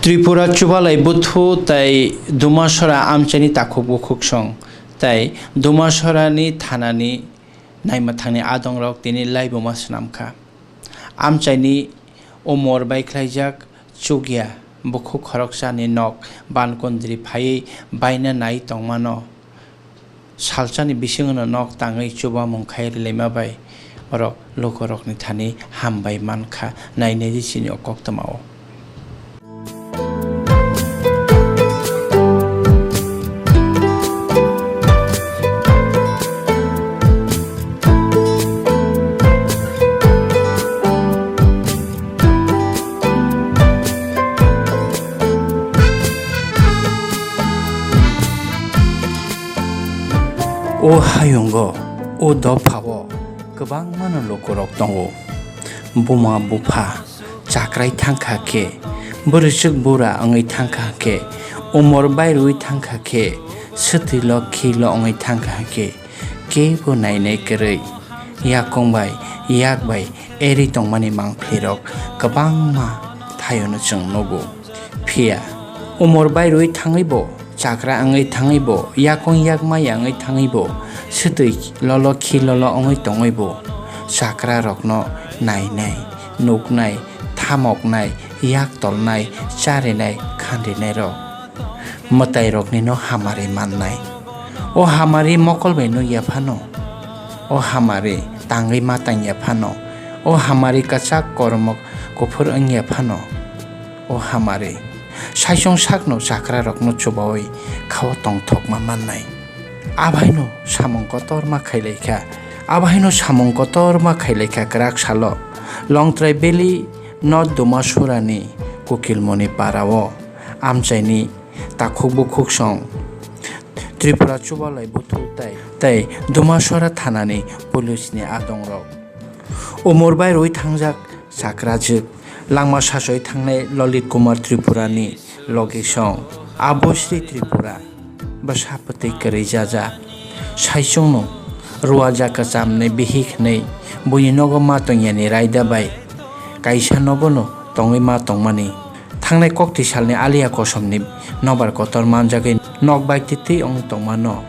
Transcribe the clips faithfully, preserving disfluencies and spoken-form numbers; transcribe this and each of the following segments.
Tripura Chubalai Buthu tei Dumasora amchaini takhuk bukhuksong tei Dumasorani thanani naimwthangni adongrok tini laibuma swnamkha. Amchaini umor baikhlaijak chukya bukhuk khoroksani nok bankundri phaiwi baina nai tongmano. Salsani bisingno nok tangwi chubamung khai rilaima bai borok lukurokni thani hambai mankha, nainai di chini o koktwmao. O hayungo, o dophao kwbangmano lukurok tongo. Buma bupha chakrai thangkha khe, bwrwichwk bura wngwi thangkha khe, umor bairwi thangkha khe, swtwilo khilo wngwi thangkha khe, kebo nainai kwrwi, yakung bai, yak bai eri tongmani mangphlirok kwbangma thaiono chwng nugo. Phiya, umor bairwi thangwibo, chakra wngwi thangwibo, yakung yakma ya wngwi thangwibo, swtwi lolo khi lolo wngwi tongwibo, chakrarokno nainai, nuknai, thamoknai, yak tolnai, charinai, khanrinairok mwtairoknino hamari mannai. O hamari mokol bai nukya phano, o hamari tangwi ma tangya phano, o hamari kwchak kormo kuphur wngya phano, o hamari saichung sakno chakrarokno chubaui khao tongthokma mannai. Abaino samung kotorma khailaikha, abaino samung kotorma khailaikha kwrak salo Longtrai Valley North Dumasurani Kukilmoni parao amchaini takhuk bukhuksong Tripura Chubalai Buthu tei, tei Dumasora thanani police ni adongrok. Umor bai rwi thangjak chakrajwk langma sachoi thangnai Lolit Kumar Tripura ni logisong Abosri Tripura bwsa bwtwi kwrwi jaja. Saichungno ruajak kwcham ni bihik hwnwi buini nogo ma tongyani raida bai kaisa nogono tongwi ma tongmani. Thangnai kokti salni aliya kosomni nobar kotor manjagwi nok bai twi twi wng tongmano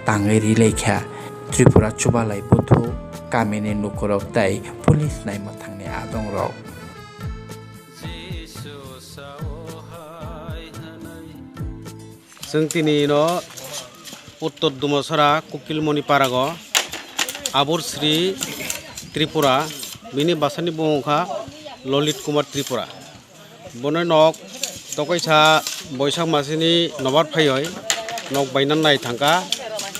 tangwi rilaikha Tripura Chubalai Buthu kamini lukurok tei police naimwthangni adongrok. Chwng tini no Uttor Dumasora Kukilmoni Parago Abor Sri Tripura, bini bwsani bumung kha Lolit Kumar Tripura. Bono nok tokaisa Boisak masini nobar phaioi nok baina nai thangkha,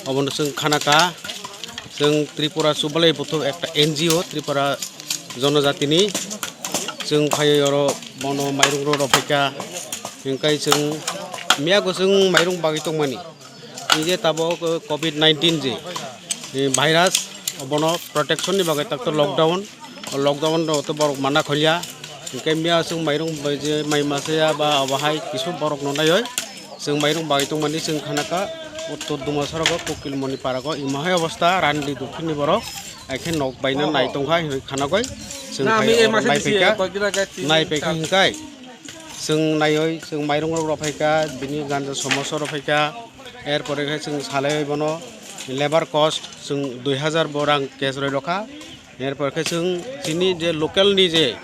obono chwng khanakha. Chwng Tripura Chubalai Buthu ekta N G O, Tripura Jonojatini. Chwng phaiwi oro bono mairung rw rw phaikha, hwnkhe chwng miyago chwng mairung bagwi tongmani. Tei je tabuk covid nineteen je, eh, virus, bono protection ni bagwi takto lockdown, o lockdown rok to borok mana kholya. Hwnkhe miya chwng mairung bai je mai masa ya ba obo hai kisu borok no naiwi chwng mairung bagwi tongmani chwng khanakha. Uttor Dumasora go Kukilmoni Parago imo hai obostha randi dukhin ni borok. Haikhe nok baina nai tongkha hinwi khanagoi. Chwng phai oro nai paikha, nai paikha hinkai. Chwng naioi, chwng mairung rok rw phaikha, bini ganja somosa rw phaikha. Er pore khe chwng salaioi bono labour cost chwng dui hazar bo rang cash rwi rwkha. Er pore khe chwng chini je local ni je,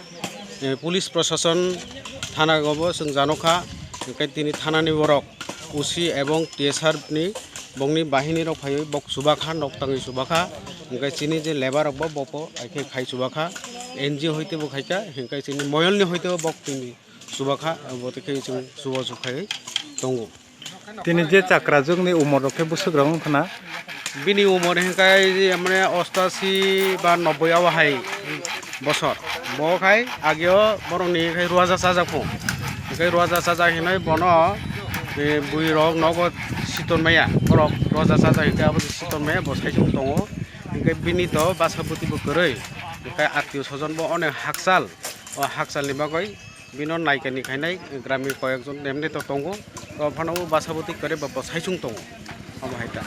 eh, police prosason thana go bo chwng janokha. Hwnkhe tini thana ni borok O C ebong T S R ni bongni bahini rok phaiwi bok chubakha, nok tangwi chubakha. Hwnkhe chini je labour rok bo bopo, haikhe khai chubakha. N G O hoite bo khaikha, hwnkhe chini moyol ni hoite bo bok tini chubakha, abo tei khe chwng chubachu khai tongo. Tini je chakrajwk ni umor rok khe bwswk rok wngkha na? Bini umor hwnkhe mane ostashi ba nobboi abo hai bosor. Bo khai ageo borok ni khai ruaja chajak pho. Hwnkhe ruaja chajak hinwi bono, eh, bui rok nogo siton maya. Borok ruaja chajak hinkhe abo siton maya bo saichung tongo. Hwnkhe bini to basa bwtwi bo kwrwi. Hwnkhe attiyo sojon bo onek hakchal. O hakchal ni bagwi bino naikani khainai gramin koyekjon nemde to tongo, to phano o basa bwtwi kwrwi ba bwsai chwng tongo, omo hai ta.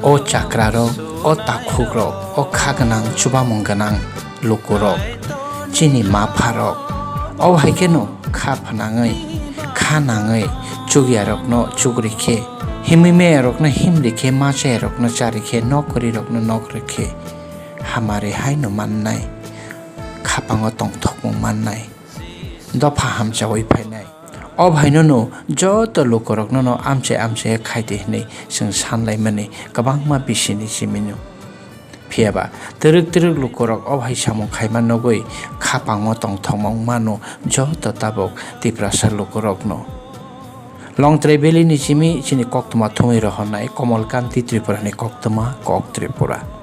O chakrarok, o takhukrok, o kha gwnang, chubamung gwnang lukurok, chini mapharok, obo hai kheno kha phnangwi, kha nangwi, chukyarokno chukrikhe, himwi meyarokno himrikhe, machayarokno charikhe, nok kwrwirokno nok rikhe, hamari haino mannai, khapango tongthokmung mannai, dopha hamchawi phainai. Obo hainono joto lukuroknono amchai amchai khaidi hwnwi chwng sanlaimani kwbangma bisini simino. Phiyaba twrwk twrwk lukurok obo hai samung khaima nugwi khapango tongthokma wngmano joto tabuk Tiprasa lukurokno. Longtrai Valley ni simi chini koktwma thumwi rohornai Komol Kanti Tripura ni koktwma Kok Tripura.